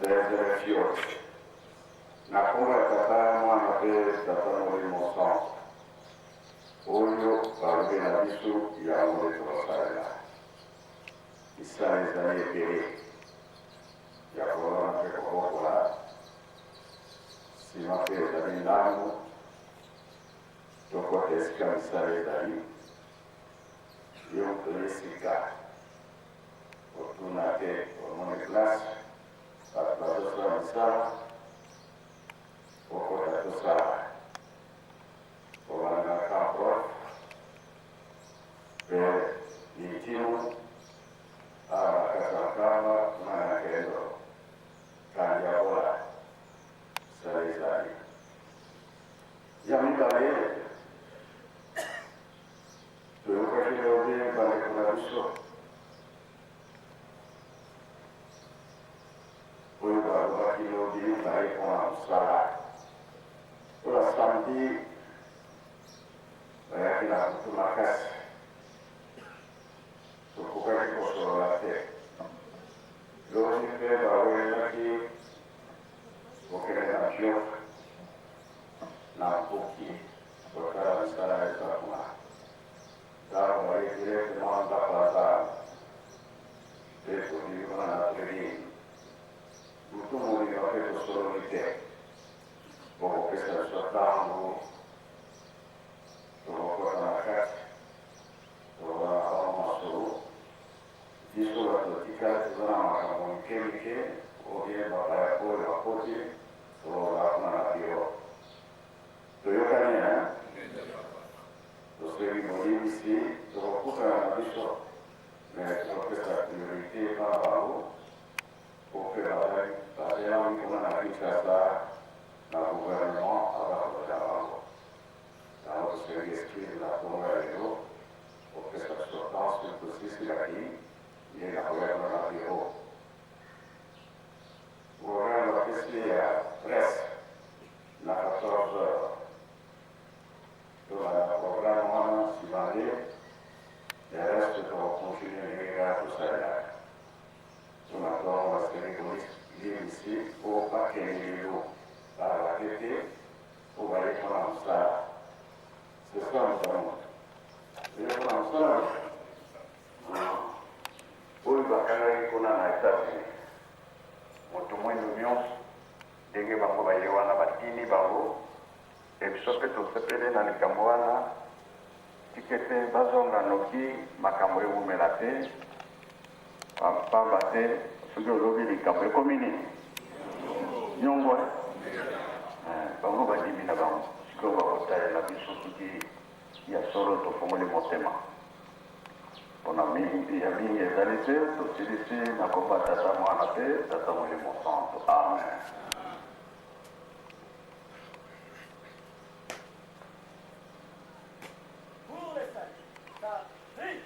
16 fiori. Na kombo ya Tata, Mwana mpe Tata Molimo Santu, oyo balobi na biso yango nde tokosalela. Misala ezali ebele ya kolona mpe kobokola, nsima mpe ezali ndambo tokota esika misala ezali. Yo moto oye sika, kotuna te, omoni place bato bazosala misala, okota tosala. Kobanda na camp prof mpe Litimu awa na kati ya Nkamba kuna na Kendo Kandiabola misala ezali. Ya mibale, toyokaki lobi bandeko na biso oyo balobaki lobi baye mpona mosala. Mpo na samedi bayaki na butu makasi, tokokaki kosolola te. Lobi mpe bawelelaki kokende na Biok na Mpoki kotala misala eza kuna. Ntango baye directement ndako ya Nzambe mpe tobimi kuna na tribune butu mobimba mpe tosololi te. Bokopesa biso ntango tokokota na kati, tokoloba na bango masolo. Biso bato totikali toza na makambo mike mike ou bien bapaya oyo bakoti, tokoloba kuna na bureau. Toyokani hein? Tosengi bolimbisi, tokokutana na biso mais tokopesa priorite epa na bango. Po pe bazalaki kuna na Kinshasa na gouvernement aza kolobela bango. Yango tosengi excuse na tongo ya lelo kopesa biso temps soki tosilisi baki nde nakoya kuna na bureau. Programme bapesi ya presse na 14 heures tolanda programme wana nsima nde le reste toko continuer ndenge kaka tosalelaka. Pona tongo basengi bolimbisi po bakende lelo ba rate te po baye pona musala c'est ça moto oye pona musala oyo bakangaki kuna na Etats-Unis moto mwindu nyonso ndenge bango baye wana batindi bango e biso mpe tosepeli na likambo wana tika ete bazonga noki makambo ewumela te Pamba te soki olobi likambo ekomi nini? Nyongo eh? Eh, bango bandimi na bango sikoyo bakotalela biso soki ya solo tofongoli motema mpona mingi ya mingi ezali te tosilisi na komba tata mwana mpe tata molimo santo amen. Pour le salut, 4, 3.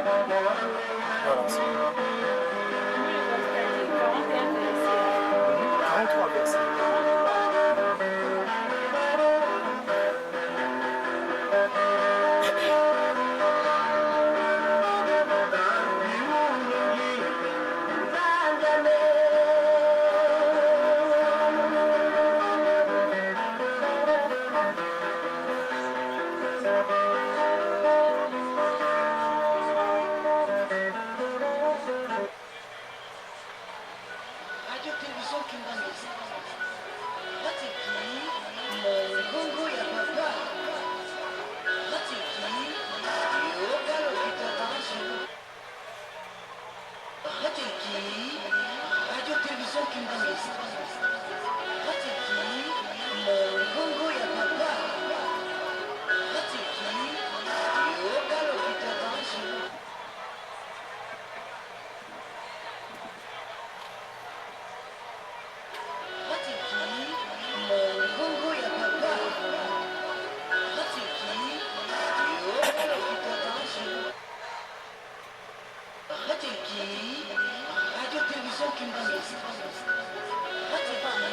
Voilà, c'est 43 versets. Radio Télévision Kimbanguiste. Ratiki, Mongongo ya papa. Ratiki, yoka lokita tanzu. Ratiki, Radio Télévision Kimbanguiste. Ratiki, Mongongo ya papa. Ratiki, yoka lokita tanzu. Ratiki, Mongongo ya papa. Ratiki, yoka lokita tanzu. Ratiki, Radio Télévision Kimbanguiste. Ratiki,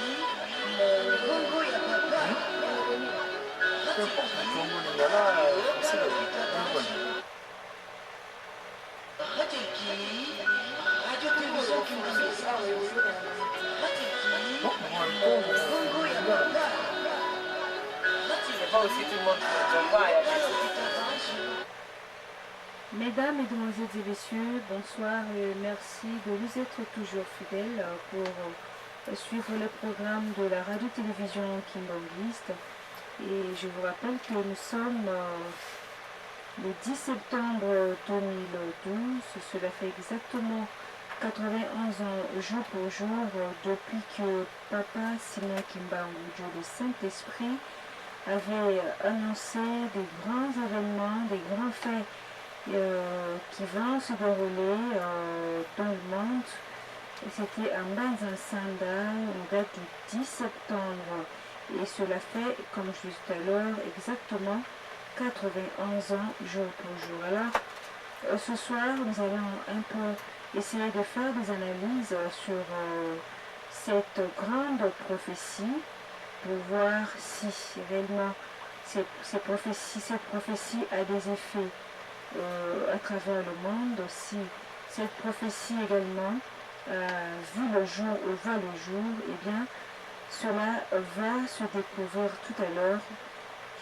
Mongongo ya papa. Peu importe, Congo, Lingala, français, tanzu. Ratiki, Radio Télévision Kimbanguiste. Ratiki, Non, en même temps, Mongongo ya papa. C'est pas aussi tout le monde qui va y Mesdames, Mesdemoiselles et Messieurs, bonsoir et merci de nous être toujours fidèles pour suivre le programme de la radio-télévision Kimbanguiste. Et je vous rappelle que nous sommes le 10 septembre 2012, cela fait exactement 91 ans jour pour jour depuis que Papa Simon Kimbangu, Dieu le Saint-Esprit, avait annoncé des grands événements, des grands faits qui vont se dérouler dans le monde. Et c'était à Mbanza-Sanda, en date du 10 septembre. Et cela fait, comme je disais tout à l'heure, exactement 91 ans jour pour jour. Alors, ce soir, nous allons un peu essayer de faire des analyses sur cette grande prophétie pour voir si réellement cette prophétie a des effets à travers le monde, si cette prophétie également a vu le jour ou va le jour, eh bien cela va se découvrir tout à l'heure.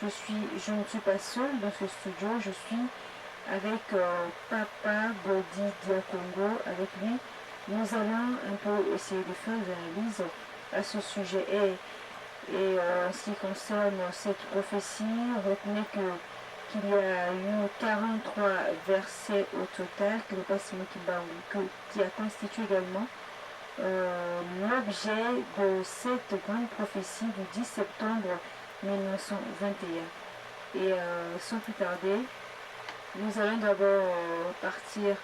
Je ne suis pas seule dans ce studio, je suis avec Papa Bodi Diakongo. Avec lui, nous allons un peu essayer de faire des analyses à ce sujet. Et en ce qui concerne cette prophétie, retenez qu'il y a eu 43 versets au total que le Papa Simon Kimbangu, qui a constitué également l'objet de cette grande prophétie du 10 septembre 1921. Et sans plus tarder, nous allons d'abord partir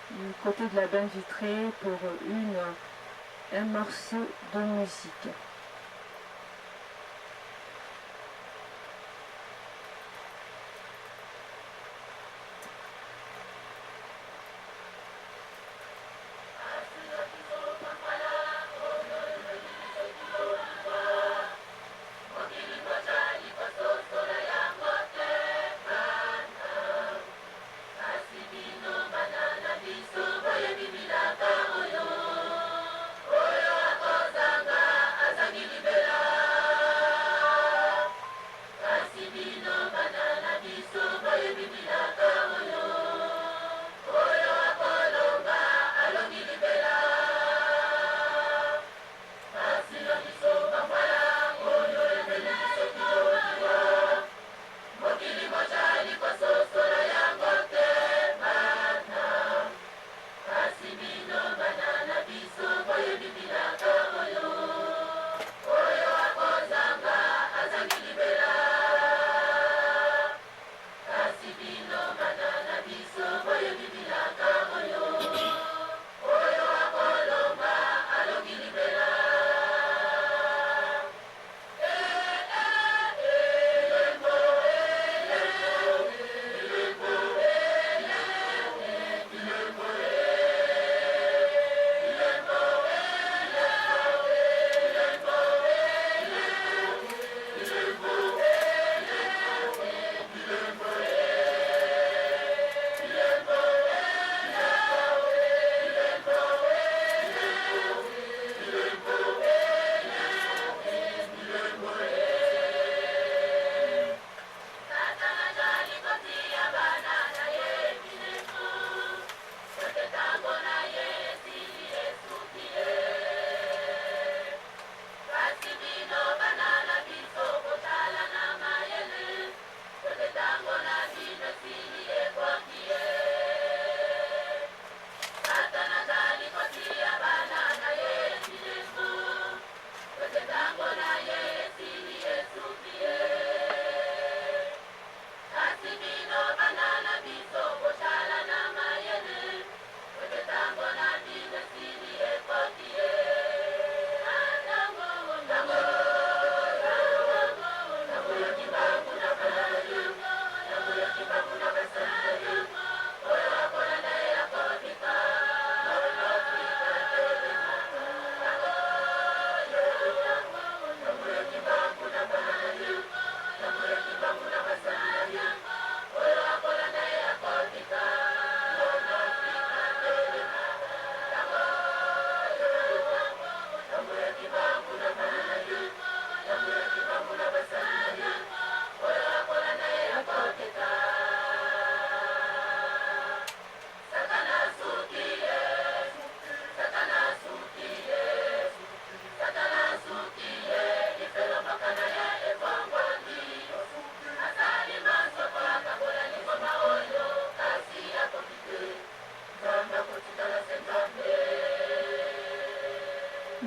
du côté de la baie vitrée pour un morceau de musique. Oyo akozanga.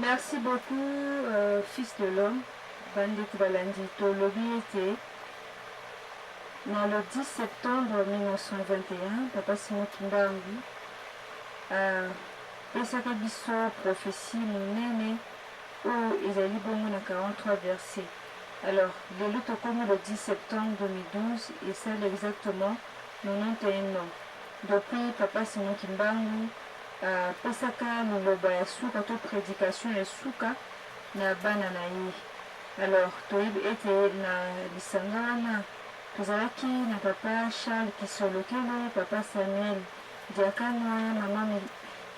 Merci beaucoup fils de l'homme, bandeko balandi tolobi ete na le 10 septembre 1921 papa Simon Kimbangu apesaka biso prophetie monene oyo ezali bongo na 43 versets. Alors lelo tokomi le 10 septembre 2012 esali exactement 91 ans depuis papa Simon Kimbangu Apesaka liloba ya suka to predication ya suka na bana na ye. Alors toyebi ete na lisanga wana tozalaki na papa Charles Kisolokele, papa Samuel Diakanwa, mama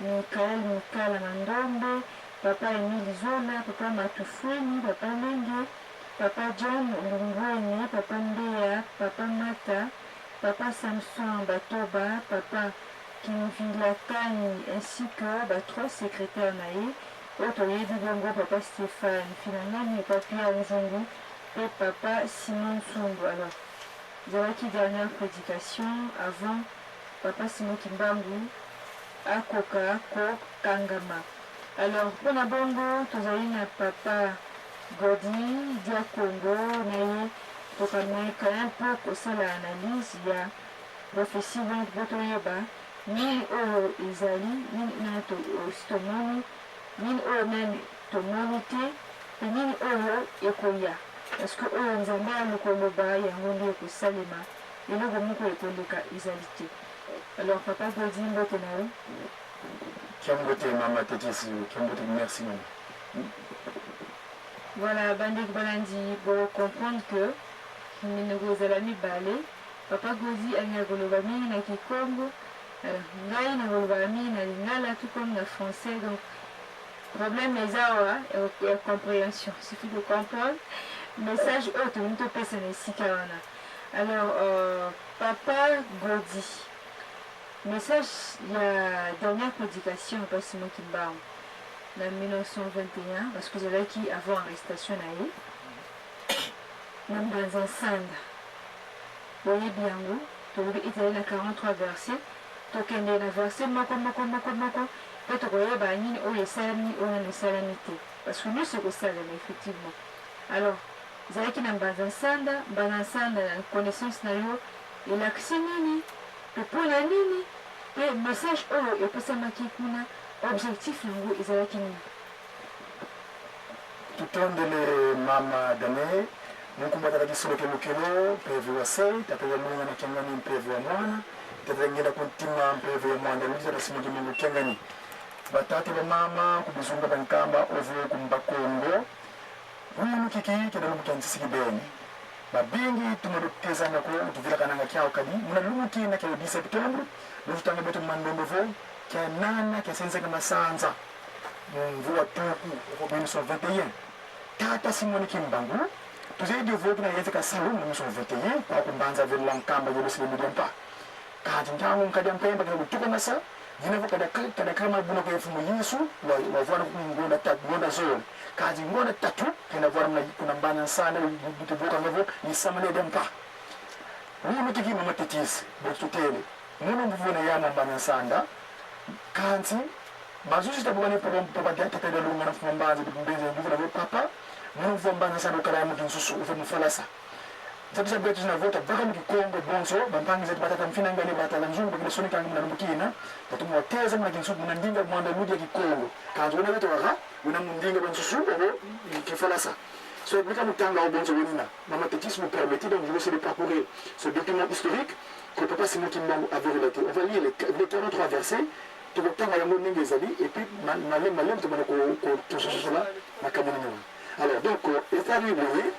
Michael Mikala Mandombe, papa Emile Zola, papa Matufueni, papa Lenge, papa John Lungwene, papa Mbeya, papa Mata, papa Samson Batoba, papa Kimvilakani ainsi que ba trois secretaires na ye oyo toyebi bongo papa Stephane Finangani, papa Pierre Nzungu pe papa Simon Nsungu. Alors ezalaki dernière predication avant papa Simon Kimbangu akoka ko kangama. Alors pona bongo tozali na papa Gody Diakongo na ye tokameka un peu kosala analyse ya Prophetie wana po toyeba nini oyo ezali, nini nani osi tomoni, nini oyo nani tomoni te, pe nini oyo ekoya. Parce que oyo Nzambe alokoloba yango nde ekosalema, eloko moko ekoleka ezali te. Alors papa Gody mbote na yo. Kiambote mama Tetisi, kiambote merci mama. Voilà bandeko balandi bo comprendre que minoko ezala mibale. Papa Gody alingaka koloba mingi na kikongo alors ngai nakolobaka mingi na lingala tout comme na français donc problème eza awa ya comprehension suffit de comprendre message oyo tolingi topesa na esika wana alors papa Gody message ya dernière prédication ya papa Simon Kimbangu na 1921 parce que ezalaki avant arrestation na ye na Mbanza Nsanda. Boyebi yango, tolobi ete ezali na 43 versets. Tokende na verset moko moko moko moko mpe tokoyeba nini oyo esalami, nini oyo nanu esalami te. Parce que nionso ekosalema effectivement. Alors, ezalaki na Mbanza Nsanda, Mbanza Nsanda na connaissance na yo elakisi nini mpe mpo na nini mpe message oyo epesamaki kuna objectif na yango ezalaki nini? Tutondele mama Dane Munkumba tata Kisoloke Lukelo mpeve wa sei tata ya Lunga na Kiangani mpeve wa mwana tata ya Ngenda Kuntima mpeve ya mwanda Luki tata Simon Kimbingu Kiangani batata ba mama kubizunga bankamba ovo kumba Kongo Munu kiki kenda lumu kya bene babingi tuma lutezanga ko tuvilakananga kyao kadi muna lumu kina kya 10 septembre lututanga betu mandombe vo kya nana kya senzeka masanza Mvua tuku 1921 tata Simoni Kimbangu tozali devoki na yete kasalu mu 1921 kwa kumbanza vela nkamba yelosile midiampa kati ntango nkadia mpemba kina kutuka masa vinavo kada kada kama buna kwa mfumo Yesu wa wavwana ngonda tatu ngonda zole kati ngonda tatu kina vwana mna kuna mbana sana bituboka ngavo isama le dempa munu tiki mama tetisi botutele munu mvuna ya mbana sanda kanti bazuzi tabukani papa papa dia tata dia lunga na mfuma mbanza mbenze nduvula vo papa munu mvua mbanza sana ukala mu kinsusu uve mufalasa zabisa betu zina vota baka mu kikongo bonso bampangi zetu batata mfina ngale batala nzungu bakile soni kangi muna lumukina tatu mwateza muna kinsusu muna ndinga mwanda ludi ya kikongo kanzi wena betu waka wena mundinga bansusu obo kifalasa so bika mutanga obonso wenina mama Tétis me permettez donc je vais essayer de parcourir ce document historique que papa Simon Kimbangu avait relaté. On va lire les 43 versets tokotanga yango ndenge ezali et puis malem malem tobanda kososola makambo nini wana. Alors donc ezali boye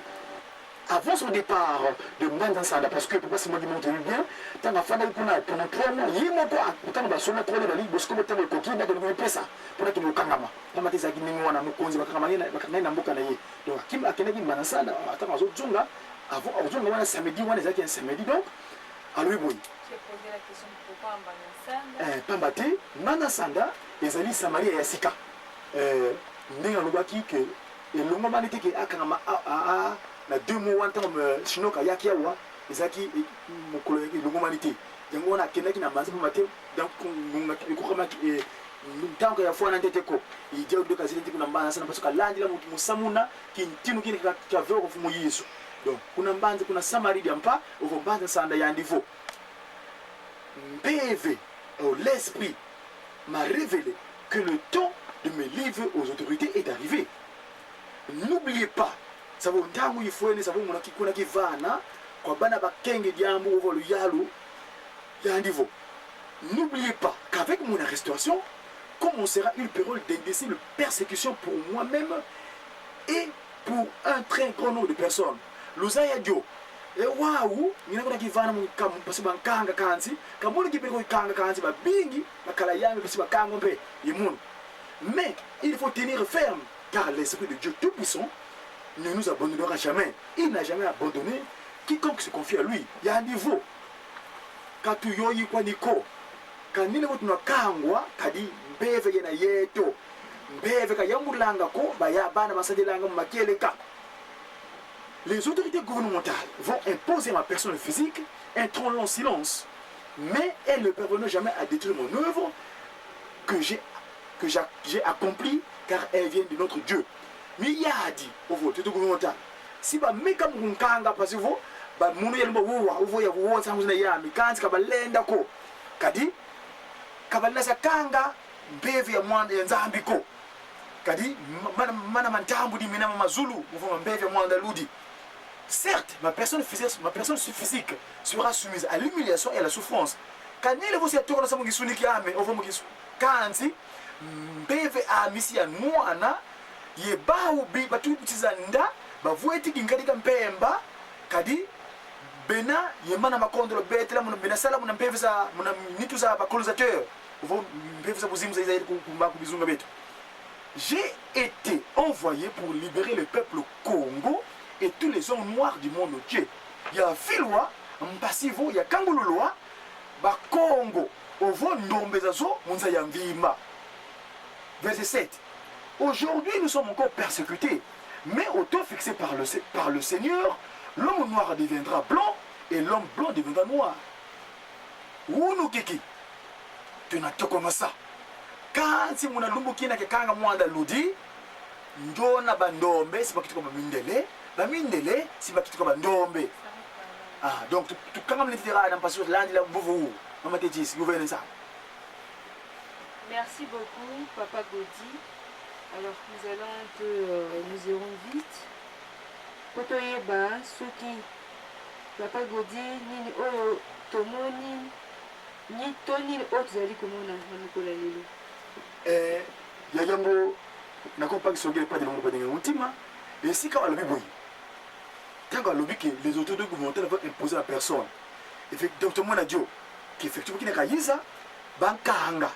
avant son départ de Mbanza Nsanda, parce que papa Simon Kimbangu toyebi bien ntango afandaki kuna pendant 3 mois ye moko ntango basolo kole bali bosiko ntango ekoki ndako elingi mipesa mpona kende kokangama pamba te ezalaki ndenge wana mokonzi bakangama ye na mboka na ye donc akendaki Mbanza Nsanda ntango azozonga avant azonga wana samedi wana ezalaki un samedi donc alobi boye pamba te Mbanza Nsanda ezali Samaria ya sika. Ndenge alobaki ke elongomani te ke akangama na 2 mois wana ntango Chinook ayaki awa ezalaki mokolo elongomani te yango wana akendaki na Mbanza pamba te donc ngonga ekokamaki. Ntango ya fwana ntete ko ija udoka zile kuna mbanza sana pasoka landila mutu musamuna kintinu kine kaveo ko fumu Yesu. Donc kuna mbanza kuna samari dia mpa ovo mbanza sanda ya ndivo. Mpeve oh, l'esprit m'a révélé que le temps de me livrer aux autorités est arrivé. N'oubliez pas, sabo ntango ifwene sabo muna kikuna kivana kwa bana bakenge diambu ovo luyalu ya ndivo. N'oubliez pas qu'avec mon arrestation commencera une période d'indicible persécution pour moi-même et pour un très grand nombre de personnes. Luzaya Dio, e wawu ngina kuna kivana mu pasi bankanga kanzi kamoni kipele ko kanga kanzi babingi bakala yami pasi bakanga mpe yimunu. Mais il faut tenir ferme car l'esprit de Dieu Tout-Puissant ne nous abandonnera jamais. Il n'a jamais abandonné quiconque se confie à lui. Il y a un niveau. Katuyoyi kwa niko kanini ko tunakangwa kadi mbeve yena yeto mbeve kayambulanga ko baya bana basadelanga mu makeleka. Les autorités gouvernementales vont imposer à ma personne physique un trop long silence, mais elles ne parviendront jamais à détruire mon œuvre que j'ai accomplie, car elle vient de notre Dieu. Miyadi, au vote gouvernemental. Si ba meka munkanga parce que ba munu yalumba wuwa uvo ya wuwa sangu na yami kanzi kabalenda ko kadi kabalenda sakanga mbevu ya mwanda ya nzambi ko kadi mana, mana mantambu di mina mazulu uvo mbevu ya mwanda ludi. Certes, ma personne physique sera soumise à l'humiliation et à la souffrance. Kanele vosi ya tokona samu gisuniki ame ovo mugisu kanzi mbeve amisi ya mwana ye bawu bi batubutiza nda bavueti ginkadika mpemba kadi bena ye mana makondolo betela muna bena sala muna mpeve za muna nitu za ba colonisateur ovo mpeve za buzimu za Israël kumba kubizunga betu. J'ai été envoyé pour libérer le peuple Congo et tous les hommes noirs du monde entier. Il y a Filwa, Mpasivo, il y a Kangululwa, ba Congo, ovo ndombe zazo munza ya mvima. Verset 7. Aujourd'hui, nous sommes encore persécutés, mais au temps fixé par le Seigneur, l'homme noir deviendra blanc et l'homme blanc deviendra noir. Unu kiki, tunatokomasa. Kansi muna lumbuki na kekanga mwanda ludi, njona bandombe si bakituka bamindele, bamindele si bakituka bandombe. Ah, donc tu kanga mlitera na mpasu landi la mvuvu. Mama tetis, gouverne ça. Merci beaucoup, Papa Godi. Alors nous allons un peu, nous irons vite. Kotoyeba, soki Papa Godi, nini oyo tomoni, ni toni oyo tozali komona na mokolo ya lelo. Ya yango nakompaki songele pa de longo pa de ntima esika alobi boye. Tango alobi que les autorités gouvernementales vont imposer la personne. Effectivement, donc tomona dio qu'effectivement kina kayiza bankanga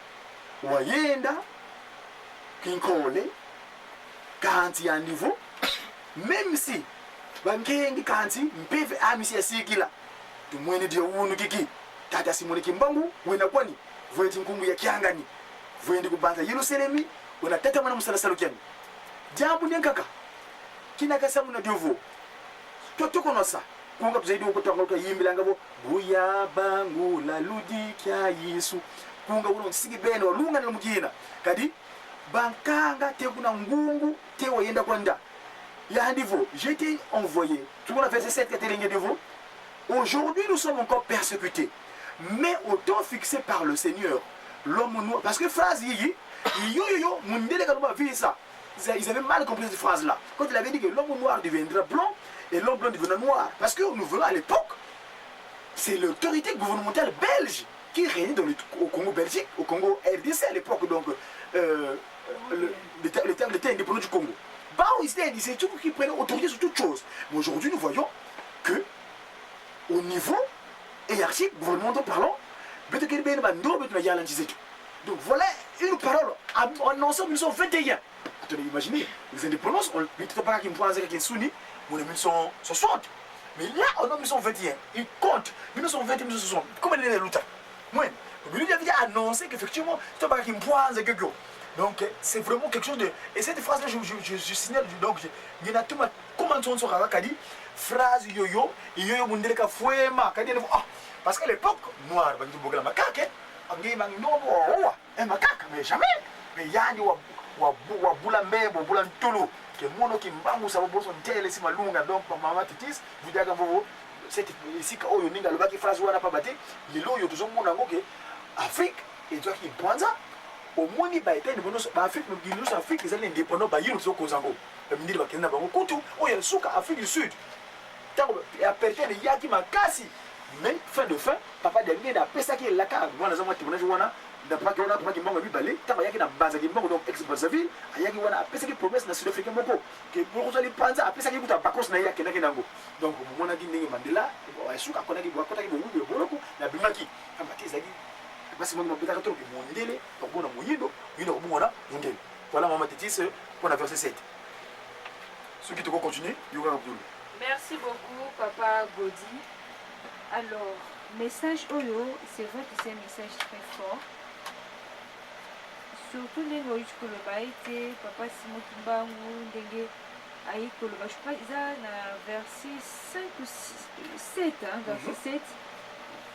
wayenda kinkole kanti ya niveau même si bankengi kanti mpeve amisi ya sikila tumwene dio unu kiki tata simone kimbangu wena kwani vweti nkumbu ya kiangani vwendi kubanza Yerusalemi wena tata mwana musalasalo kiani jambu nyenkaka kina kasamu na diovo totokonosa kunga tuzaidi ukutanga tukayimbilanga bo buya bangu la ludi kya Yesu kunga uno nsigi bene walunga na mugina kadi bankanga te kuna ngungu te wayenda kwanda ya ndivo. J'ai été envoyé tout le monde a fait cette catégorie de vous. Aujourd'hui nous sommes encore persécutés, mais au temps fixé par le Seigneur, l'homme noir, parce que phrase yi yo yo yo mundele kaluma visa, ils avaient mal compris cette phrase là quand il avait dit que l'homme noir deviendra blanc et l'homme blanc deviendra noir, parce que nous voyons à l'époque c'est l'autorité gouvernementale belge qui régnait dans au Congo Belgique, au Congo RDC à l'époque, donc l'État indépendant du Congo. Bah, c'est tout qui prenait autorité sur toute chose. Mais aujourd'hui, nous voyons que au niveau hiérarchique, gouvernemental parlant, donc voilà une parole annoncée en 1921. Attendez, imaginez, les indépendances, on ne pas qui on est 1960. Mais là, on est en 1921. Il compte 1920 1960. Comment il est l'outil? Moi, il avait annoncé qu'effectivement, c'est pas qui me pointe quelque chose. Donc, c'est vraiment quelque chose de. Et cette phrase-là, je signale. Donc, il y a tout comment on se dit phrase yo-yo, yo-yo, mundeleka fuema. Ah, parce qu'à l'époque, noir, bah, tu la macaque, Ngi bangi no owa e makaka mais jamais mais yandi wa wa wa bula mbebo bula ntulu ke mono kimbangu sa boso ntele si malunga. Donc mama Titis vudiaka mvovo cette esika oyo ndenge alobaki phrase wana pamba te lelo oyo tozomona yango ke Afrique ezwaki mpanza. Omoni ba état indépendant ba Afrique mokili nyonso Afrique ezali indépendant, bayino tozokonza yango, bamindele bakende na bango kutu oyo ya suka Afrique du Sud ntango apartheid eyaki makasi. Mais fin de fin, papa Diangienda apesaki elaka wana, aza mwa témoignage wana na paki wana, papa Kimbangu ya mibale ntango ayaki na Mbanza Kimbangu, donc ex Brazzaville, ayaki wana apesaki promesse na sud africain moko ke bokozwa lipanza, apesaki kutu abakos na ye akendaki nango. Donc bomonaki ndenge Mandela esuka akonaki akotaki bowumbu ya boloko na abimaki, pamba te ezalaki basi moko mabetaka toloke mondele akobona moyindo, moyindo akobongwana mondele. Voilà mama Titis mpo na verset 7. Soki toko continuer yo kaka Abdul. Merci beaucoup papa Godi. Alors message oyo, c'est vrai que c'est un message très fort. Surtout ndenge oyuti koloba ete papa Simon Kimbangu ndenge ayi koloba, je crois eza na verset 5 ou 6, 7, hein, verset 7.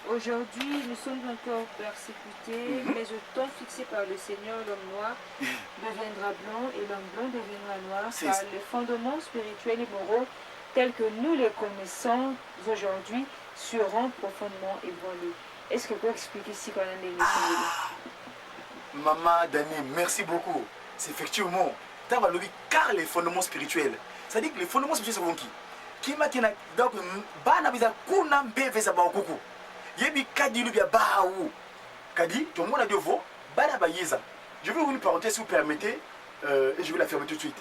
Aujourd'hui, nous sommes encore persécutés, mais au temps fixé par le Seigneur, l'homme noir deviendra blanc et l'homme blanc deviendra noir, car les fondements spirituels et moraux tels que nous les connaissons aujourd'hui seront profondément ébranlés. Est-ce que vous pouvez expliquer ici quand même les Ah, Maman Dani, merci beaucoup. C'est effectivement, car les fondements spirituels, c'est-à-dire que les fondements spirituels sont qui? Kima kina donc bana biza kuna mpeve za bakuku yebi kadilu bia bawu kadi tout le monde a devo bana bayiza. Je vais ouvrir une parenthèse si vous permettez, et je vais la fermer tout de suite.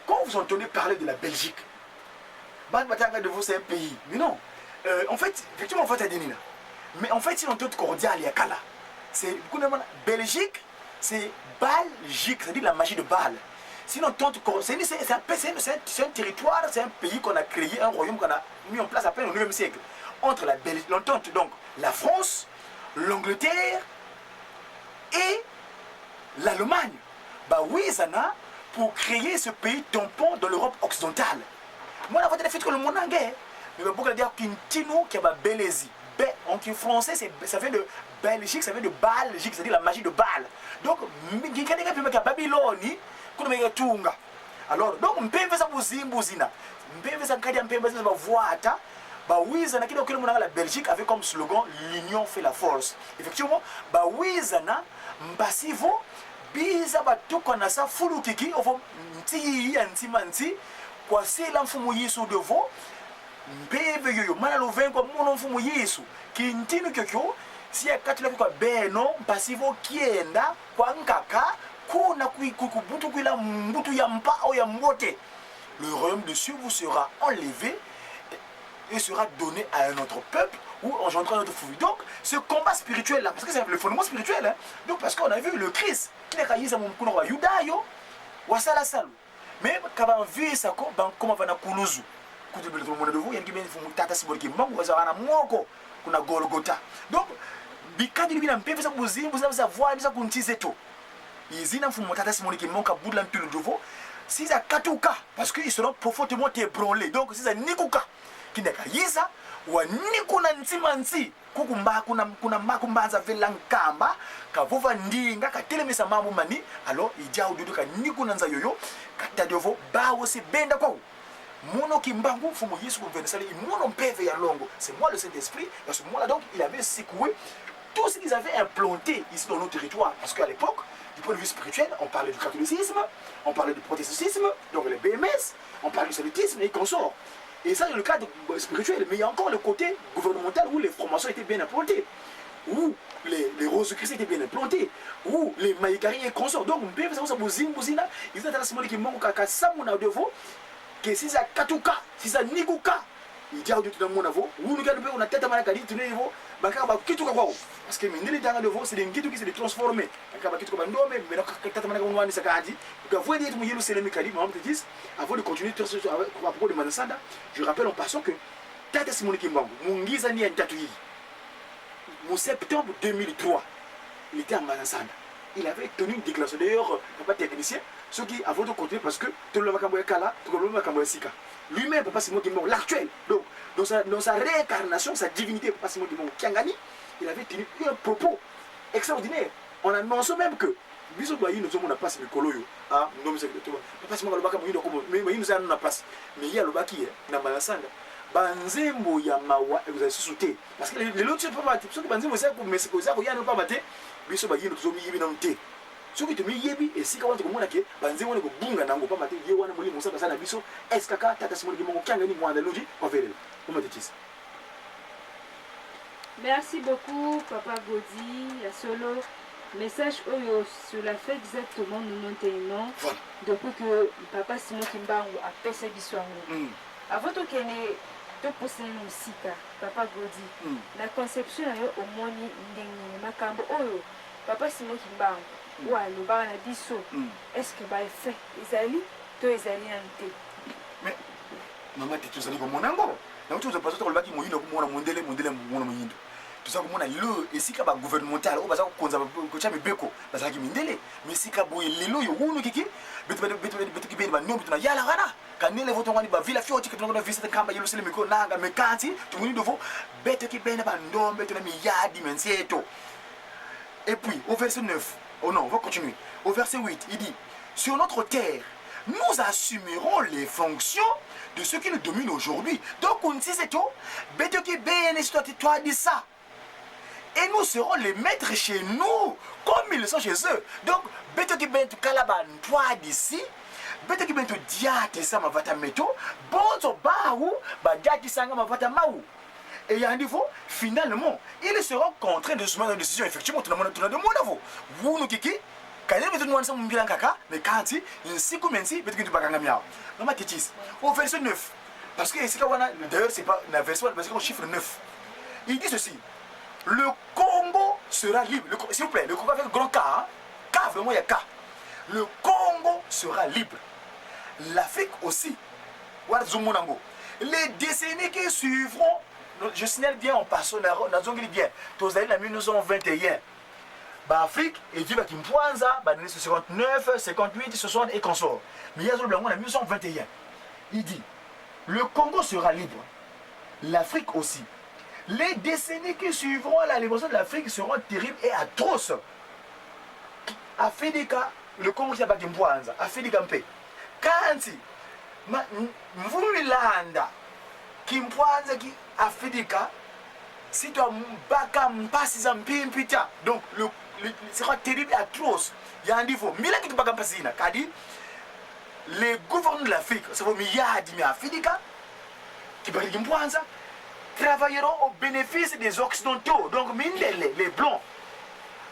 Quand vous entendez parler de la Belgique, bana batanga de vous c'est un pays, mais non. En fait, effectivement, on va dire mais en fait, c'est une entente cordiale ya kala. C'est Belgique, c'est Belgique, c'est-à-dire la magie de Baal. C'est une entente cordiale, c'est un territoire, c'est un pays qu'on a créé, un royaume qu'on a mis en place à peine au 9e siècle. Entre la Belgique, l'entente, donc la France, l'Angleterre et l'Allemagne. Bah oui, ça n'a pour créer ce pays tampon dans l'Europe occidentale. Moi, la voix de la fête que le monde anglais, mais beaucoup dire qu'Intino qui a Bélézi. En français, ça vient de Belgique, ça vient de Belgique, c'est-à-dire la magie de Baal. Donc, Babylone, Tunga. Alors, donc, mpembe za buzimbuzina, mpembe za nkadia, mpembe za voata, bah oui, zana qui donc la Belgique avait comme slogan l'union fait la force. Effectivement, bah oui, zana mbasivo biza batuko na sa fulu kiki ovo nti ya nti manti kwa sela mfumu Yesu devo mpeve yoyo mana lovengo mono mfumu Yesu kintinu kyokyo si akatula kwa beno mpasivo kienda kwa nkaka kuna kubutu kuila mbutu ya mpa o ya mbote. Le royaume de Dieu vous sera enlevé et sera donné à un autre peuple ou engendrera un autre fruit. Donc, ce combat spirituel-là, parce que c'est le fondement spirituel, hein? Donc parce qu'on a vu le Christ, qui n'est qu'à Yisa Moukouna, wa Yuda, yo, wa Sala Salou. Mais quand on vit ça, comment va na Kuluzu? Kutu bele tout le monde de vous, il y a qui vient de Tata Sibor qui manque, wa Zara na Moko, kuna Golgotha. Donc, bikadi bina mpeve sa buzimbu, sa sa voix, sa kuntize to. Izina mfumo Tata Simon qui manque à bout de l'antulu de vous. Si ça katuka, parce qu'ils seront profondément ébranlés. Donc, si ça nikuka, kindeka yisa wa nikuna ntima nti kukumba kuna kuna makumbanza vela nkamba kavova ndinga katelemisa mambo mani alors ija ududu ka nikuna nza yoyo katadovo bawo se benda kwa mono kimbangu mfumo Yesu kumvenesali mono mpeve ya longo, c'est moi le Saint-Esprit. Et à ce moment-là, donc il avait secoué tout ce qu'ils avaient implanté ici dans nos territoires, parce qu'à l'époque, du point de vue spirituel, on parlait du catholicisme, on parlait du protestantisme, donc les BMS, on parlait du salutisme et consorts. Et ça, c'est le cadre spirituel, mais il y a encore le côté gouvernemental où les francs-maçons étaient bien implantés, où les Rosicruciens étaient bien implantés, où les Maïkari et consorts. Donc, on peut faire ça, bouzine, bouzine, ils ont un qui manque à Samuna devant, que si ça katuka, si ça nikuka, il dit à tout le monde, ou nous on a tête à malakadi, tout le niveau, bakaka ba kituka kwa. Parce que mindele danga devant, c'est des ngitu qui se transforment. Bakaka ba kituka ba ndome, mais donc tête à malakadi, on va dire ça, donc, vous voyez, tout le monde, c'est le Mikali, maman te dit, avant de continuer à propos de Manasanda, je rappelle en passant que Tata Simon Kimbangu, Mungiza ni Ntatui, en septembre 2003, il était à Manasanda. Il avait tenu une déclaration. D'ailleurs, papa technicien, ce qui, avant de continuer, parce que tout le monde a kala, tout le monde a sika. Lui-même, papa Simon Kimbangu, l'actuel, donc, dans sa réincarnation, sa divinité, papa Simon Kimbangu, Kiangani, il avait tenu un propos. Extraordinaire. On annonce même que biso bayindo tozomona mpasi mikolo oyo. Ah, pasi moko alobaka moyindo akomo mais moyindo eza na mpasi, mais ye alobaki ye na malasanga banzembo ya mawa ekozala lisusu te, parce que lelo ti pamba te soki banzembo eza eza koya no pamba te. Biso bayindo tozomiyebi nanu te. Soki tomiyebi esika wana, tokomona ke banzembo wana ekobunga nango pamba te. Ye wana Molimo Mosantu aza na biso skk Tata Simon Kimbangu Kiangani Mwanda Luji Wavelela omatetisa. Merci beaucoup, Papa Godi, ya solo. Message oyo, cela fait exactement 91 ans depuis que Papa Simon Kimbangu apesa biso yango. Avant tokende topusana na mosika, Papa Godi, na conception na yo omoni ndenge nini makambo oyo Papa Simon Kimbangu oyo alobaka na biso? Est ce que baeffet ezali to ezali nanu te? Mais mama te, tozali komona yango. Nauti kozwa paso, tolobaki moyindo akomona mondele, mondele mona moyindo. Toza komona lelo esika bagouvernemental oyo baza kokonza, kotya mibeko, bazalaki mindele. Mais esika boye lelo oyo wunu kiki betuki beni banombi tuna yala wana kanele voto ngani bavila fioti ketunga na visite kamba yelusele mikro nanga mekanti tunguni dovo betoki bene bandombe tuna miyadi menseto. Et puis au verset 9, oh non, on va continuer, au verset 8, il dit: sur notre terre, nous assumerons les fonctions de ceux qui nous dominent aujourd'hui. Donc on dit c'est tout betoki bene toi dit ça, et nous serons les maîtres chez nous comme ils le sont chez eux. Donc betoki bene tukalaba toi d'ici betoki bene diate sa mavata meto bonzo bahu badiati sanga mavata mau. Et il y a un niveau, finalement, ils seront contraints de soumettre une décision. Effectivement, tout le monde, tout le monde, vous nous kiki, kanyele betu nwanisa mumbila nkaka, mais kanti, nsiku mensi, betu kintu bakanga miao. Mama Tetis, au verset 9, parce que esika wana, d'ailleurs, c'est pas la version, parce qu'on chiffre 9. Il dit ceci: le Congo sera libre. S'il vous plaît, le Congo avec grand K, hein? K, vraiment, il y a K. Le Congo sera libre. L'Afrique aussi. Les décennies qui suivront, je signale bien en passant, nazongeli bien, tozali na 1921. Baafrique ezwi bakimpwanza banani 59, 58, 60 et consort. Mais yazoloba yango na 1921. Il dit: le Congo sera libre, l'Afrique aussi. Les décennies qui suivront la libération de l'Afrique seront terribles et atroces. Afidika, le Congo kia bakimpwanza, afidika mpe. Kanti, mvumilanda, kimpwanza ki afidika, si toi baka mpasi za mpimpita. Donc, le sera terrible et atroce. Yandivo, mila kitu baka mpasi ina. Kadi, les gouverneurs de l'Afrique, ça vaut miyadi mi afidika, qui baka kimpwanza, travailleront au bénéfice des Occidentaux, donc mindele, les Blancs.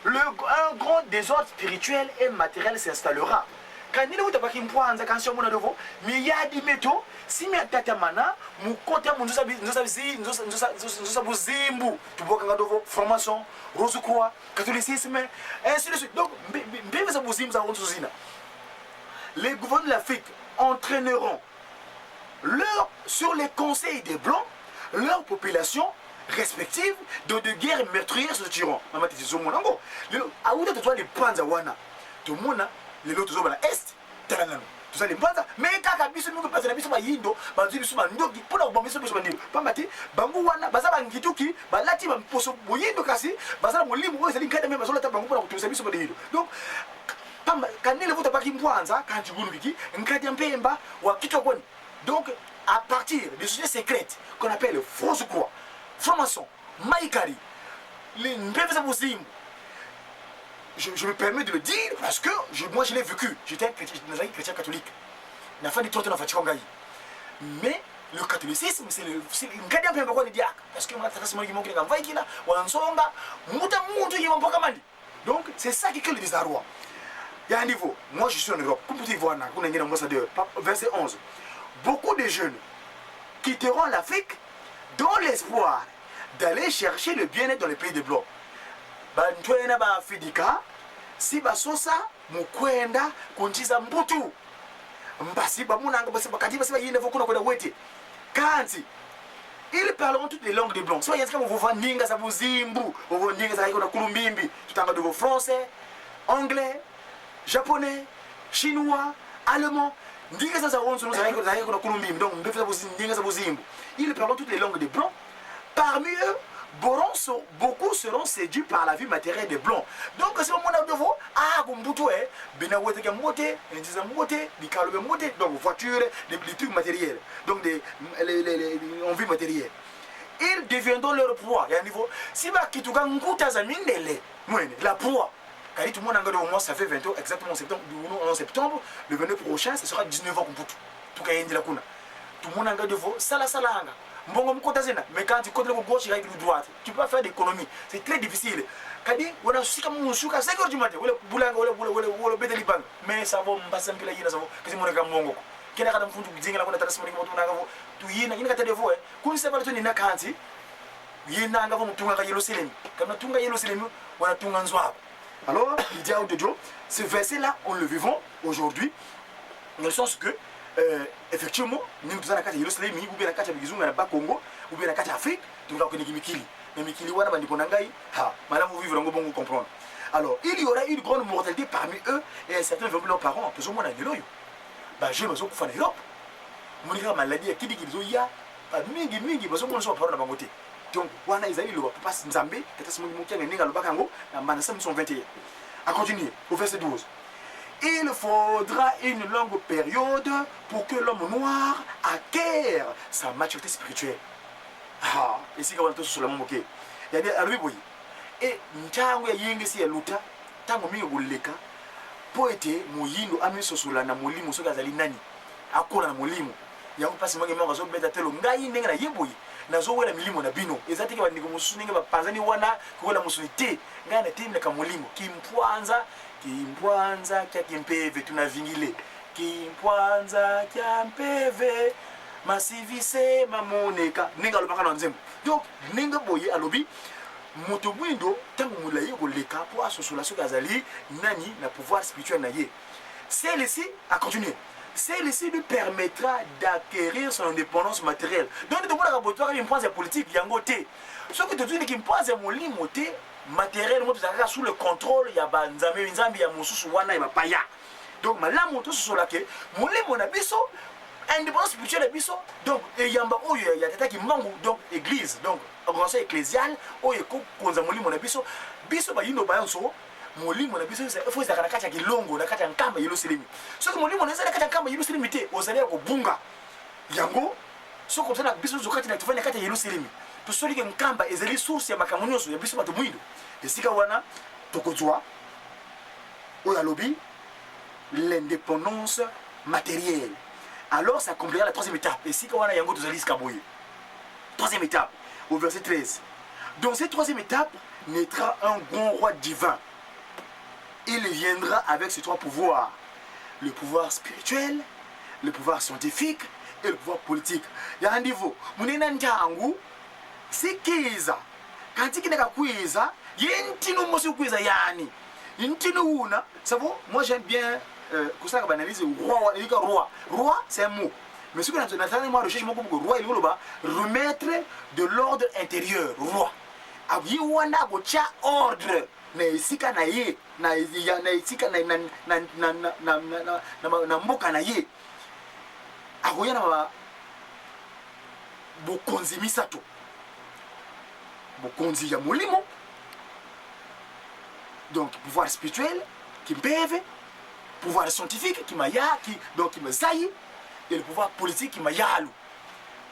Un grand désordre spirituel et matériel s'installera. Kanile utabaki mpwanza kansi omona dovo miyadi meto simi atata mana mukota mu nzosa nzosa nzosa nzosa nzosa buzimbu tubokanga dovo franc-maçon, rose croix, catholicisme, ainsi de suite. Donc mbembe za buzimbu za nzozina. Les gouvernements de l'Afrique entraîneront leur, sur les conseils des Blancs, leur population respective dans de guerres meurtrières se tueront. Mama titi zomona ngo. Lelo awuta tozwa lipanza wana. Tomona lelo tozobala est tala nano. Tozwa lipanza mais kaka biso mingi mpanza na biso bayindo bazwi biso bandoki mpona koboma biso biso bandindo. Pamba te bango wana baza bangituki balati bamposo boyindo kasi baza na molimo oyo ezali nkanda me bazolata bango mpona kotungisa biso bandindo. Donc pamba kanele vota baki mbwanza kanti gulu kiki nkadi ya mpemba wa kichwa kwani. Donc à partir des sociétés secrètes qu'on appelle Rose Croix, franc-maçon, Maïkari, les Mpembe Bozimbu, je me permets de le dire parce que moi je l'ai vécu. J'étais un chrétien, un chrétien catholique. Na fin du temps, na Vatican Ngai. Mais le catholicisme, c'est le nkadi ya mpemba kwa ni diaka. Parce que moi, c'est moi qui manque la mvaikila, wansonga, muta muntu yima mpaka mandi. Donc c'est ça qui crée le désarroi. Il y a un niveau. Moi, je suis en Europe. Comme tu vois, on a un ambassadeur. Verset 11. Beaucoup de jeunes quitteront l'Afrique dans l'espoir d'aller chercher le bien-être dans les pays des Blancs. Bantwena ba Afidika, si basosa mukwenda kunchiza mbutu. Mbasi bamunanga basi bakati basi bayinde fokuna kwenda wete. Kanti ils parleront toutes les langues des Blancs. Soit il y a vos ninga za buzimbu, vos ninga za kuna kulumbimbi, tutanga de vos français, anglais, japonais, chinois, allemand. Ndinga za onzo za kuna kulumbimbi. Donc mbefa za ndinga za buzimbu. Ils parleront toutes les langues des Blancs. Parmi eux, Beaucoup seront séduits par la vie matérielle des blancs. Donc, c'est mon devoir. Ah, Gumbutu, eh, Benawete Mbote, Nziza Mbote, Bikalo Mbote, donc voiture, des trucs matériels. Donc, des, les, les, les, en vie matérielle. Ils deviendront leur proie. Il y a un niveau. Si ba kituka nkuta za mindele, mwene, la proie. Car tout le monde en au moins, ça fait 20 ans, exactement en septembre, en septembre, le 29 prochain, ce sera 19 ans Kumbutu. Tout cas, il y a Tout le monde en devoir, sala sala hanga. Mbongo mkota zena, mais quand tu comptes le gauche, il y droite. Tu peux pas faire d'économie. C'est très difficile. Kadi, on a suka mon suka 5 heures du matin. Wala bulanga wala wala wala wala bete libanga. Mais ça va mbasa mpila yina ça va. Kasi mona ka mbongo. Kena kata mfundu kudzinga la kuna tata simoni moto nanga vo. Tu yina yina kata devo eh. Kuni se bala tu nina kanti. Yina anga vo mutunga ka Yerusalem. Kama tunga Yerusalem, wana tunga nzwabo. Alors, il dit à Odejo, ce verset-là, on le vivons aujourd'hui, dans le sens que effectivement, nous sommes dans la carte Yerusalem, ou bien la carte Bizunga na Bas-Congo, ou bien la carte Afrique, donc on est mikili. Mais mikili wana bandiko na ngai, ha, madame vous vivre ngo bongo comprendre. Alors, il y aura une grande mortalité parmi eux et certains verront leurs parents, parce que moi na lelo yo. Ba jeune bazo kufa na Europe. Monika maladie ya kidi kizo ya, ba mingi mingi bazo mona so parents na bango te. Donc wana ezali loba papa Nzambe, tata Simon Mokianga ndenge alobaka yango na mbanda 521. A continuer au verset 12. Il faudra une longue période pour que l'homme noir acquiert sa maturité spirituelle. Ah, ici quand on est sur la moke. Il y a des alobi boye. Et ntango ya yengesi ya luta, tango mingi koleka po ete moyindo amisosola na molimo soki azali nani, akola na molimo. Yango mpasi mwange mwango azobeta telo ngai ndenge na ye boye, nazowela milimo na bino. Eza te ke bandeko mosusu ndenge bapanzani wana kowela mosuni te. Ngai natelemaka molimo. Kimpwanza, kimpwanza kya kimpeve tunavingile. Kimpwanza kya mpeve masivise mamoneka. Ndenge alobaka na nzembo. Donc ndenge boye alobi moto mwindo ntango molai koleka po asosola soki azali nani na pouvoir spirituel na ye. Celle-ci a continué. Celle-ci lui permettra d'acquérir son indépendance matérielle. Donc, nous avons une pointe politique, il y a un côté. Ce que tu dis, c'est une molimo te matériel, moi, tu as sous le contrôle, il y a Nzambe, Nzambe, il y a Mosusu, wana, il y a Paya. Donc, malamu, tout ce que molimo na biso, indépendance spirituelle na biso, donc, et il y a un oyo, il y a tata qui mangue, donc, église, donc, organisation ecclésiale, oyo, konza molimo na biso, biso, ba yino, ba yanso, molimo na biso, il faut ezalaka na kati ya kilongo, na kati ya nkamba ya Yerusalemi. Soki molimo na ezali na kati ya nkamba ya Yerusalemi te, ozali ya kobunga. Yango, soki ozali na biso nyonso kati na tofandi na kati ya Yerusalemi, tosoli ke nkamba ezali source ya makambo nyonso ya biso bato mwindo. Esika wana tokozwa oyo alobi l'indépendance matérielle. Alors ça complètera la troisième étape. Esika wana yango tozali esika boye. Troisième étape, au verset 13. Dans cette troisième étape naîtra un grand roi divin. Il viendra avec ses trois pouvoirs. Le pouvoir spirituel, le pouvoir scientifique et le pouvoir politique. Il y a un niveau. Munena ntangu, sikiza. Kanti kineka kwiza, yentino mosi kwiza yani. Yentino una, ça vaut, moi j'aime bien que ça banalise roi, il dit roi. Roi, c'est un mot. Mais ce que nous moi recherche moi comme roi, il veut remettre de l'ordre intérieur, roi. Ayi wana kotia ordre na esika na ye, na ya, na esika na, na, na, na, na, na, na, na, na, na mboka na ye. Akoya na ba bokonzi misato. Bokonzi ya molimo, donc pouvoir spirituel qui mpeve, pouvoir scientifique qui maya, qui donc qui mazayi, et le pouvoir politique qui mayalu.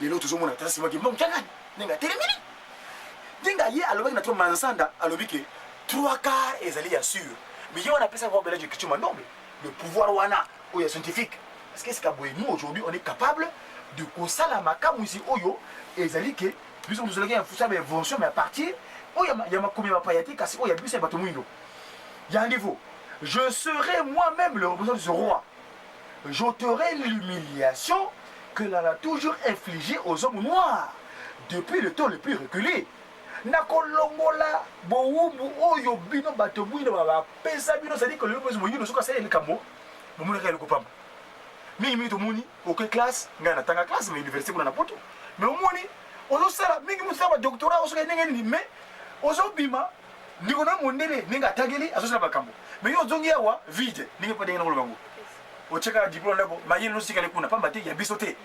Lelo tozomona tata Simon Kimbangu Kiangani ndenge atelemeli. Ndenge ye alobaki na to Mansanda, alobi ke 3/4 ezali ya sûr. Mais ye wana apesaka kwa belage Kichuma Ndombe, le pouvoir wana oyo ya scientifique. Parce que c'est que nous aujourd'hui on est capable de kosala makamwisi oyo ezali ke biso tozalaki ya fusa ba invention mais à partir oyo ya makomi ya bapaya te, kasi oyo ya biso ya bato mwindo. Ya niveau, je serai moi-même le représentant de ce roi. J'ôterai l'humiliation que l'on a toujours infligée aux hommes noirs depuis le temps le plus reculé. Nakolongola bowumbu oyo bino bato mwindo bapesa bino, c'est-à-dire que le peuple moyindo soki asali likambo, bomonaka eloko pamba. Mingi mingi tomoni oke classe, ngai natanga classe mais université kuna na poto, mais omoni ozosala mingi mosala ba doctorat osoki ndenge nini, mais ozobima ndeko na mondele ndenge atangeli azosala makambo, mais yo ozongi awa vide ndenge mpo ndenge na koloba ngo otiaka diplôme ndako mayele nosikali kuna pamba te ya biso te.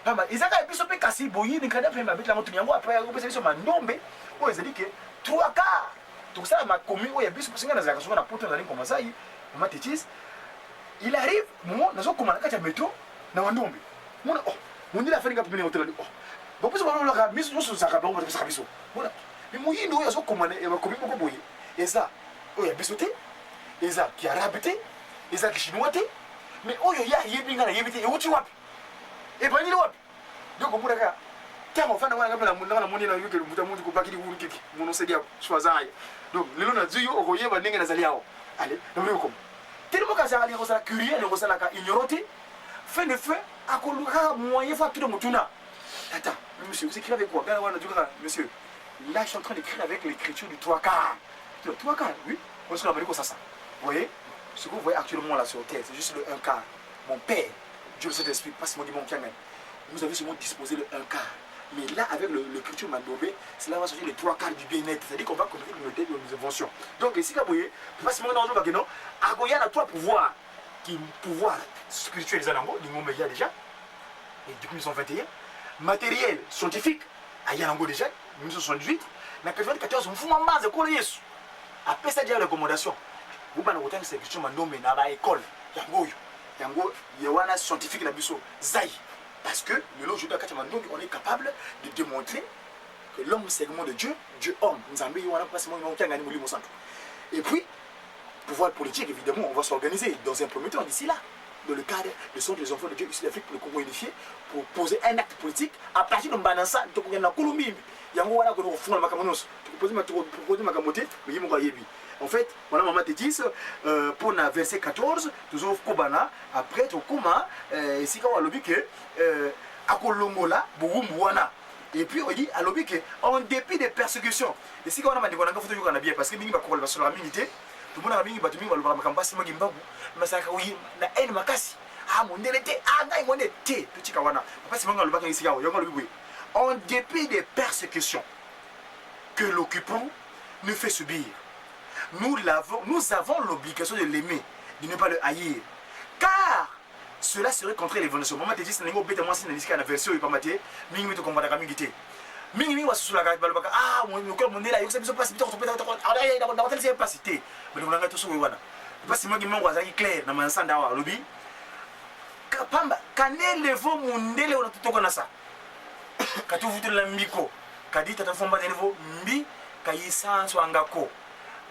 Pamba eza kaka biso mpe kasi boyini kada mpe mabetela yango tuni yango après akopesa biso mandombe oyo ezali ke trois quarts tokosala makomi oyo ya biso mpo singa nazalaka soki na poto nazali nkoma zai mama tetis. Il arrive moment nazokoma na kati ya metro na mandombe mona oh mondele afandi nga pembeni ya hôtel oh baposo balolaka miso nyonso ozalaka bango batopesaka biso mona me moyindo oyo azokoma na makomi moko boye eza oyo ya biso te, eza kiarabe te, eza kichinois te, mais oyo ye ayebi nga nayebi te euti wapi, ebandeli wapi. Donc omona kaka ntango ofanda wana nga mpe namoni na yoke moto amundi kobakili wulu keke monosedi yako swazaya. Donc lelo nazwi yo okoyeba ndenge nazali awa ale namoni kokoma tellement kazalaka alinga kozala curieux, alinga kozalaka ignorant te. Fin de fin akoluka kaka moyen fo atuna motuna tata, mais monsieur, vous écrivez avec quoi? Gana wana kaka monsieur, là je suis en train d'écrire avec l'écriture du trois quarts. Le trois quarts, oui, on se l'a ça. Vous voyez ce que vous voyez actuellement là sur terre, c'est juste le un quart. Mon père, Dieu le Saint-Esprit, passe mon dimanche, nous avons seulement disposé le un quart. Mais là, avec l'écriture Mandombe, cela va sortir les trois quarts du bien-être. C'est-à-dire qu'on va compléter nos inventions. Donc ici, vous voyez, parce que maintenant, il y a trois pouvoirs. Qui pouvoir spirituel, il y a déjà, et depuis 1921, matériel, scientifique, il y a déjà, 1978, mais 94, on fout ma base, quoi, Yesu. Après ça, déjà recommandation. Vous avez une écriture Mandombe dans l'école. Yango, yango, il y a un scientifique là, Zai. Parce que le aujourd'hui, on est capable de démontrer que l'homme segment de Dieu, Dieu homme, nous avons Et puis, pouvoir politique, évidemment, on va s'organiser dans un premier temps d'ici là, dans le cadre de Centre des enfants de Dieu ici d'Afrique pour le Congo unifié, pour poser un acte politique à partir de Mbanansa, de Kouloumbi. Yango wana kono kofungola makambo nyonso tokopoze makambo te mais ye moko ayebi. En fait, voilà maman te dit pour na verset 14 tozokobana après tokoma esika oyo alobi ke akolongola bowumbu wana. Et puis on dit alobi ke en dépit des persécutions esika wana bandeko na nga foto yokana bien parce que mingi bakokola basolaka mingi te, tomonaka mingi bato mingi balobaka makambo basimaki mbangu basalaka na haine makasi, ah mondele te, ah ngai mondele te, totika wana. Papa Simon alobaki esika oyo yango alobi boye: en dépit des persécutions que l'occupant nous fait subir, nous avons l'obligation de l'aimer, de ne pas le haïr, car cela serait contre l'évolution. Maman te dit, c'est bête moi si na version oyo pamba te mingi mingi tokombandaka mingi te, mingi mingi basusulaka balobaka ah mokolo mondele ayokisa biso mpasi nakotalisa ye mpasi te. Bandeko na ngai, tosoki wana mpasi moki mongo azalaki clair na mansanda awa alobi pamba kanelevo mondele wana totokanasa katuvutulela mbiko kadi tata fomba televo mbi kayisanso angako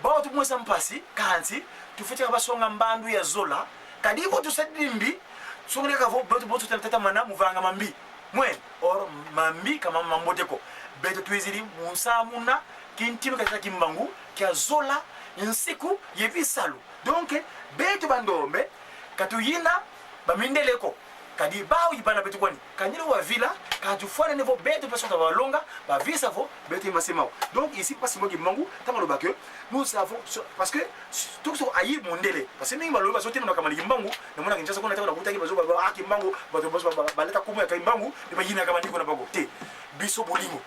bawa tumwesa mpasi kansi tufeteka basonga mbandu ya zola kadi ivo tusadimbi songeleka vo beto boto tata mana muvanga mambi mwe or mambi kama mamboteko beto tuizili musamuna kintimi katata kimbangu kya zola nsiku yebisalu. Donc beto bandombe katuyina bamindeleko kadi bawi bana betu kwani kanyilo wa vila katufwana nevo beto peso ta balonga bavisa vo beto masemao. Donc ici pas moki mangu tango loba que nous avons parce que tout ce ayi mondele parce que mingi baloba so tena kamali kimbangu na mona kinshasa kuna tena kutaki bazo ba ah kimbangu bato bazo baleta kumu ya kimbangu ne bayina kama ndiko na bango te biso bolingo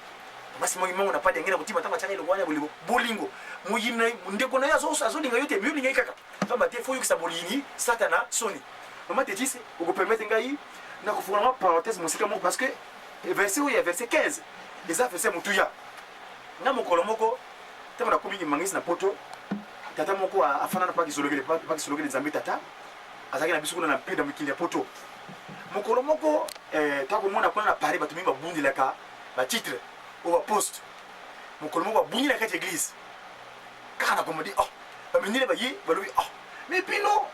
basi moki mangu na padi ngena kutima tanga chaka iloko wana bolingo bolingo muyina ndeko na yazo azolinga yo te miyo linga kaka pamba te fo yokisa bolingi satana soni. Mama Tetis, okopermettre ngai na kofungola mwa parenthèse mosika moko parce que verset oyo ya verset 15 eza verset motuya. Nga mokolo moko ntango nakomi kimangisi na poto, tata moko afanda na paki solokele, paki solokele nzambe tata azalaki na biso kuna na mpe na mikili ya poto. Mokolo moko takomona kuna na Paris bato mingi babundelaka batitre oyo baposte. Mokolo moko babundi na kati ya église kaka na komodi oh bamindele baye balobi oh mais bino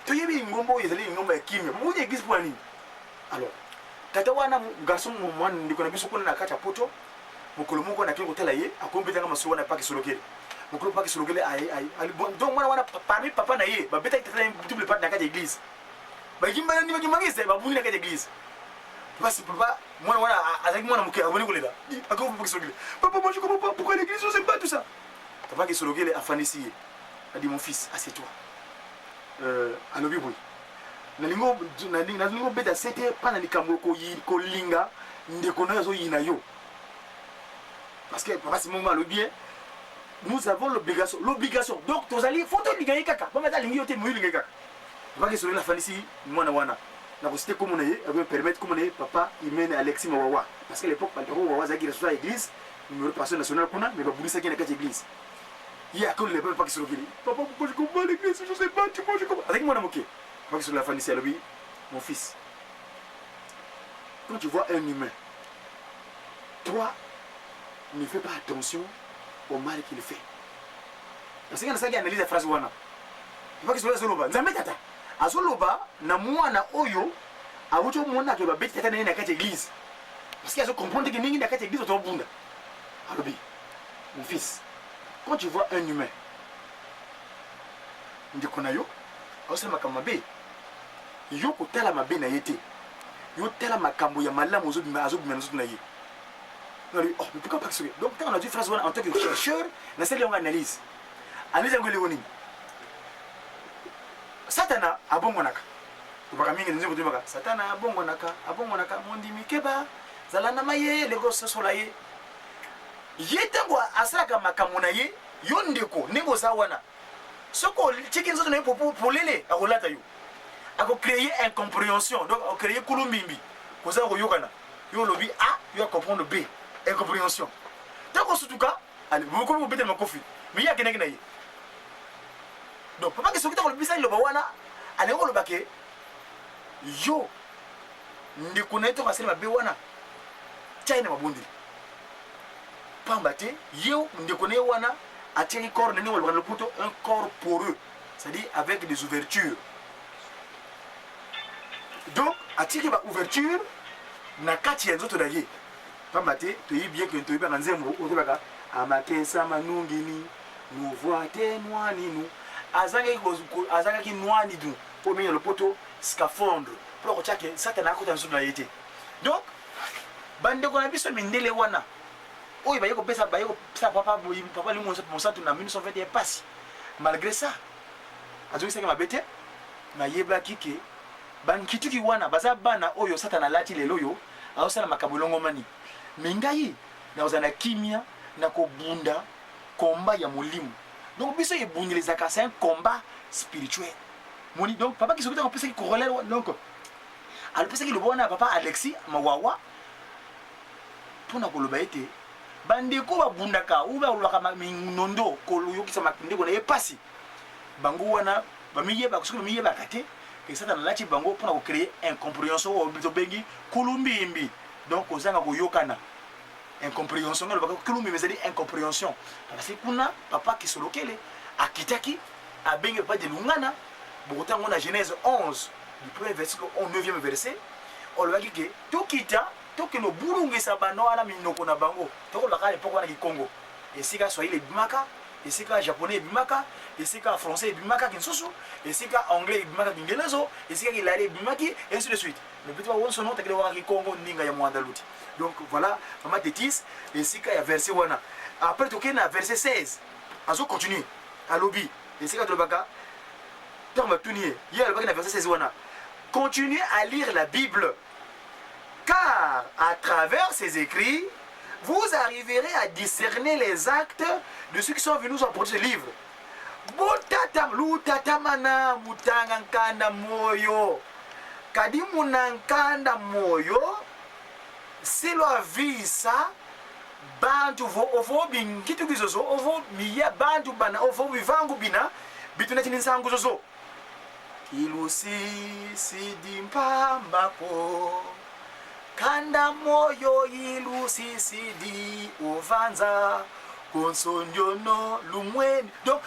toyebi lingomba oyo ezali lingomba ya kimia, bobundi église mpo na nini? Alors tata wana garçon mwana ndeko na biso kuna na kati ya poto, mokolo moko nakei kotala ye akombetanga masolo wana paki solokele mokolo paki solokele donc mwana wana parmi papa na ye babetaki tata na ye double part na kati ya église, bakimbani bakimbangisa babundi na kati ya église parce que papa mwana wana azalaki mwana moke aboni kolela akoki paki solokele papa moi je comprends pas pourquoi l'église on pas tout ça. Papa ki solokele afandisi ye a dit mon fils, assieds-toi. Alobi boye nalingi obeta sete mpa na likambo kolinga ndeko na yo azoyina yo parce que papa Simon alobi bien nous avons l'obligation, l'obligation donc tozali faut tolinga ye kaka pamba te alingi yo te moyo olinga ye kaka. Papa ki solokele afandisi mwana wana. Nakosite kombo na ye, akomi permettre kombo na ye papa Imene Alexis Mawawa parce que à l'époque Pantero Wawa azalaki responsable ya église numéro pasteur national kuna mais babulisaki ye na kati ya église. Ye akolela epai papa Kisolokele, papa pourquoi je comprends l'église, je sais pas, tu moi je comprends. Azalaki mwana moke. Papa Kisolokele afandisi alobi mon fils, quand tu vois un humain, toi ne fais pas attention au mal qu'il fait. Parce que nasalaki analyse ya phrase wana. Papa Kisolokele azoloba Nzambe tata Azoloba na mwana oyo awuti omona ke babeti tata na ye na kati ya eglise parce que azo comprendre ke ndenge na kati ya eglise bato babunda. Alobi, mon fils, quand tu vois un humain, ndeko na yo azosala makambo mabe, yo kotala mabe na ye te, yo tala makambo ya malamu azobima azobima na nzoto na ye. Alobi, oh, mais pourquoi pas que donc ntango nazwi phrase wana en tant que chercheur, nasali yango analyse. Analyse yango eleko nini? Satana abongwanaka. Tobaka mingi na nzembo toyembaka Satana abongwanaka, abongwanaka mondimi keba, zala na mayele kososola ye. Ye ntango asalaka makambo na ye, yo ndeko ndenge oza wana, soki otiki nzoto na ye polele, akolata yo. Ako créer incomprehension, donc ako créer kulumbimbi, kozanga koyokana. Yo olobi A, yo a comprendre B, incomprehension. Ntango osutuka, bokomi kobetela makofi, mais ye akendaki na ye. Donc papa ke soki ntango olobisa liloba wana alingi koloba ke yo ndeko na ye ntango asali mabe wana tia ye na mabondeli pamba te ye ndeko na ye wana atiaki corps na ndenge balobaka na lopoto un corps poreux, c'est-à-dire avec des ouvertures. Donc atiki ba ouverture na kati ya nzoto na ye pamba te toyebi bien ke toyebaka nzembo oyo toyebaka amakesa manungini nuvua te nwaninu azangaki azangaki nwanidu oyo mingi na lopoto scaphandre mpo na kotya ke satana akota nzoto na ye te. Donc bandeko na biso mindele wana oyo baye kopesa baye kopesa papa papa Limo Mosantu na 1921 pasi, malgré ça azongisaki mabe te. Nayebaki ke bankituki wana baza bana oyo satana alati lelo oyo azosala makambo elongomani, me ngai nakozala na kimia na kobunda combat ya molimo. Donc biso ebundeli ezalaka c'est un combat spirituel moni. Donc papa Kisoki akopesaki corollaire, donc alopesaki lobo wana ya papa Alexis Mawawa mpo na koloba ete bandeko babundaka ou balobaka minondo koyokisa ndeko na ye pasi, bango wana bamiyebaka. Soki bamiyebaka te ke satana alati bango mpo na kocréer incompréhension oyo tobengi kulumbimbi, donc kozanga koyokana, incompréhension. Ngai alobaka kulumbimbi ezali incompréhension parce que kuna papa Kisolokele akitaki abengi papa de Lungana bokotanga na Genèse 11 du premier verset au 9e verset, olobaki ke tokita tokende obulungisa bana wana minoko na bango. Tokolobaka epoko wana kikongo, esika swahili ebimaka, esika japonais ebimaka, esika français ebimaka kinsusu, esika anglais ebimaka kingelezo, esika kilali ebimaki, ainsi de suite. Mais petit wonsono takele waka kikongo ndinga ya mwanda luti. Donc voilà mama Tetis, esika ya verset wana. Après tokende na verset 16, azo continue alobi esika tolobaka ntango batuni ye, ye alobaki na verset 16 wana: continuez à lire la Bible, car à travers ses écrits vous arriverez à discerner les actes de ceux qui sont venus nous apporter ce livre. Botata lutatamana mutanga nkanda moyo kadi muna nkanda moyo silwa visa bantu vo ovo bingitu bizozo ovo miya bantu bana ovo bivangu bina bituna chini nsangu zozo ilusisi dimpambako kanda moyo ilusisi di ovanza konsondiono lumweni. Donc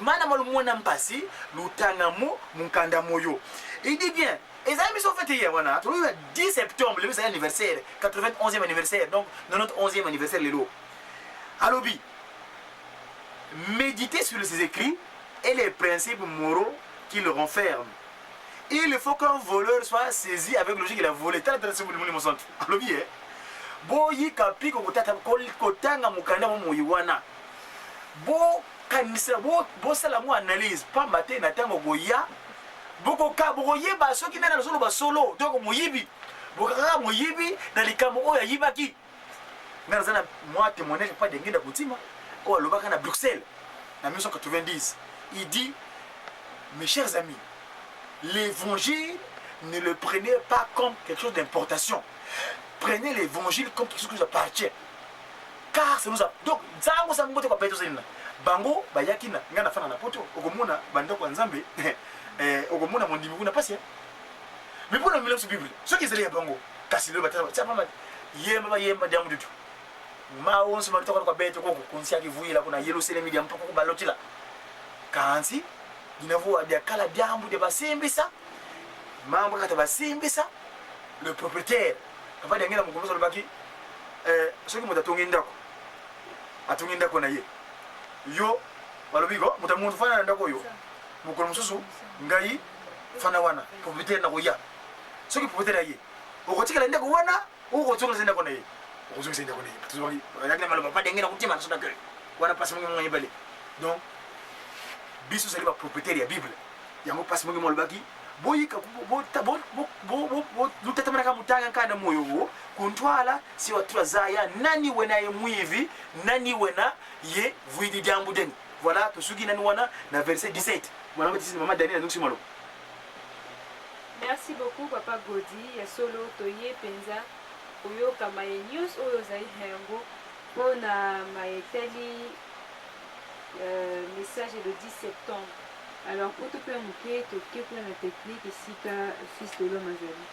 mana mwa lumwena mpasi lutanga mu munkanda moyo. Il dit bien ezali biso fete ye wana tolobi 10 septembre lelo ezali anniversaire 91e anniversaire, donc 91e anniversaire lelo. Alobi méditer sur ses écrits et les principes moraux qui le renferment. Il faut qu'un voleur soit saisi avec logique il a volé. Tala tala soki molimo mosantu alobi ye boyika mpiko kotanga mokanda mo moyi wana, bokanisa, bosala yango analyse, pamba te na ntango koya bokoka bokoyeba soki nani azoloba solo. Donc moyibi bokakaka moyibi na likambo oyo ayibaki. Ngai naza na mwa témoignage pa denge na Kuntima oyo alobaka na Bruxelles na 1990. Il dit: mes chers amis, l'évangile Ne le prenez pas comme quelque chose d'importation. Prenez l'évangile comme quelque chose qui nous appartient. Car ça nous a... Donc, nzango sango te kwa beto zina. Bango bayaki na nga na fana na poto okomona bandako ya Nzambe eh, okomona mondimi kuna pasi. Mais pona mila Bible, soki ezali ya bango kasi lelo batala tia mama yemba bayemba diamu dutu. Ma onso malitoka kwa beto koko kunsia kivuyila kuna Yerusalemu dia mpoko kubalotila. Kansi dinavuwa dia kala diambu dia basimbisa mambo kaka basimbisa le propriétaire papa diangela mokolo mosusu alobaki eh, soki moto atongi ndako atongi ndako na ye yo balobi ko moto moto fana na ndako oyo mokolo mosusu ngai fana wana propriétaire nakoya soki propriétaire aye okotikala ndako wana okozongisa ndako na ye okozongisa ndako na ye tozwaki ayaki na maloba papa diangela kotima na so d'accueil wana pasi mongi mongi mibale donc biso ozali bapropriétaire ya bible yango mpasi mongi molobaki boyika lutatamanaka mutanga nkanda moyo wo kuntwala si watura zaya nani wena ye mwivi nani wena ye vuidi diambu deni voilà tosuki nani wana na verset 17 wana batisi mama daniel azongisi maloba. Merci beaucoup papa Godi ya solo toye penza koyoka maye news oyo ozali na yango mpo na maye etali euh, message le 10 septembre. Alors po topeya moke toke kuna na technique esika fils de l'homme azali.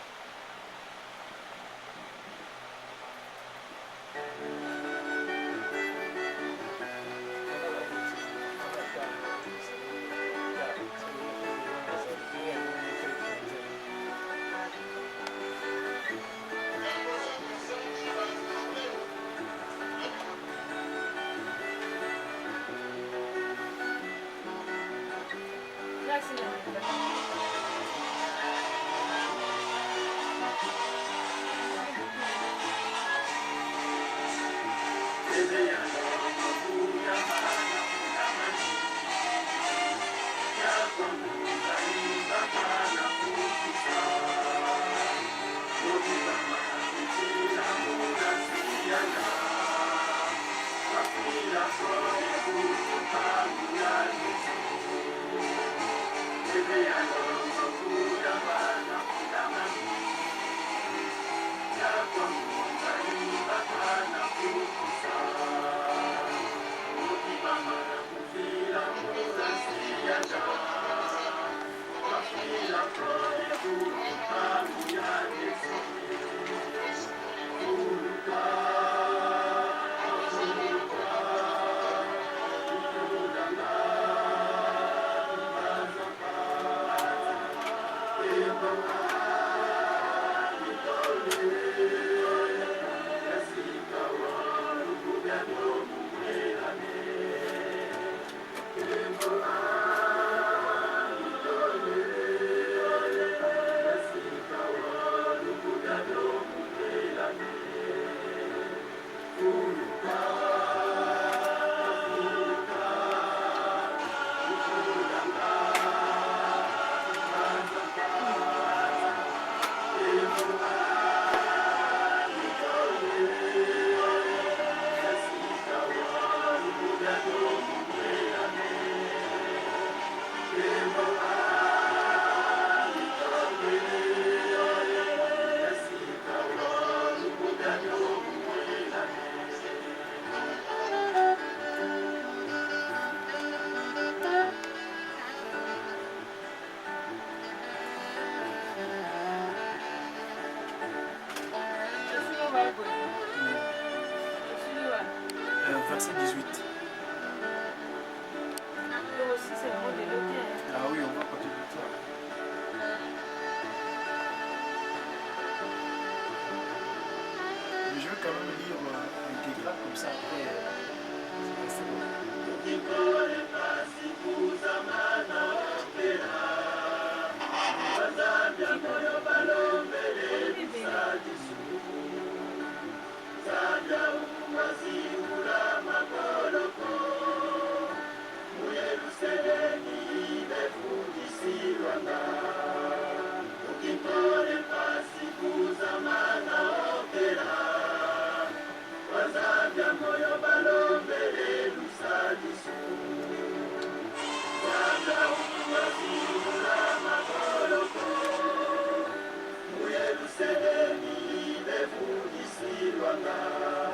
Verset 18. Aussi, c'est vraiment des loquets. Ah oui, on va continuer ça. Mais je veux quand même lire l'intégral comme ça après. C'est bon. wana.